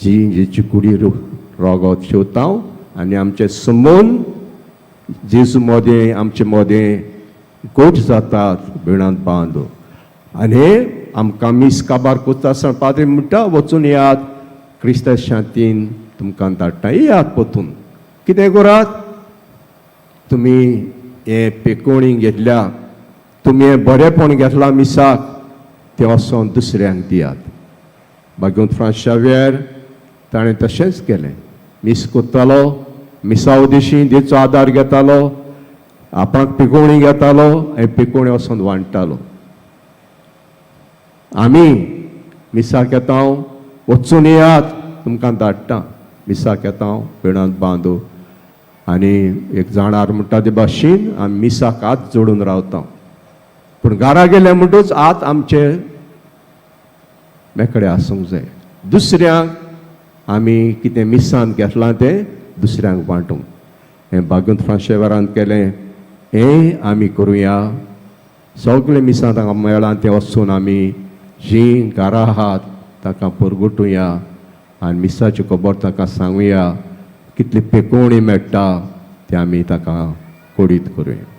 जी जेची कुडी रोगोत शेवता आनी आमचे संबंद जेजू मदें आमचे मदें गोट जातात भिणांत बांदू. आनी हे आमकां मीस काबार कोत्ता आसतना पाद्री म्हणटा, वचून येयात, क्रिस्ता शांतीन तुमकां धाडटा, येयात परतून. कितें करात? तुमी हें पेकोणी घेतल्या, तुमी हें बरेंपण घेतलां मिसाक, तें वचोन दुसऱ्यांक दियात. भाग्यवंत फ्रांस शावियर ताणें तशेंच केलें. मीस कोत्तालो, मिसा उदेशी देचो आदार घेतालो, आपणाक पिकोवणी घेतालो आनी पिकोवणी वचोन वांट्टालो. आमी मिसाक येता, वचून येयात, तुमकां धाडटा. मिसाक येता, पिणांत बांदू आनी एक जाणार म्हणटा ते भाशेन आमी मिसाक हात जोडून रावता, पूण घरा गेले म्हणटूच हात आमचे मेकळे आसूंक जाय. दुसऱ्यांक आमी कितें मिसान घेतलां तें दुसऱ्यांक वांटूंक. हें भागवत फ्रांशेवरान केलें, हें आमी करुया. सगळें मिसां तांकां मेळ्ळां तें वचून आमी जीं घरा आहात तांकां परगटुया आनी मिसाची खबर तांकां सांगुया. कितली पेकोवणी मेळटा तें आमी तांकां कोडीत करुया.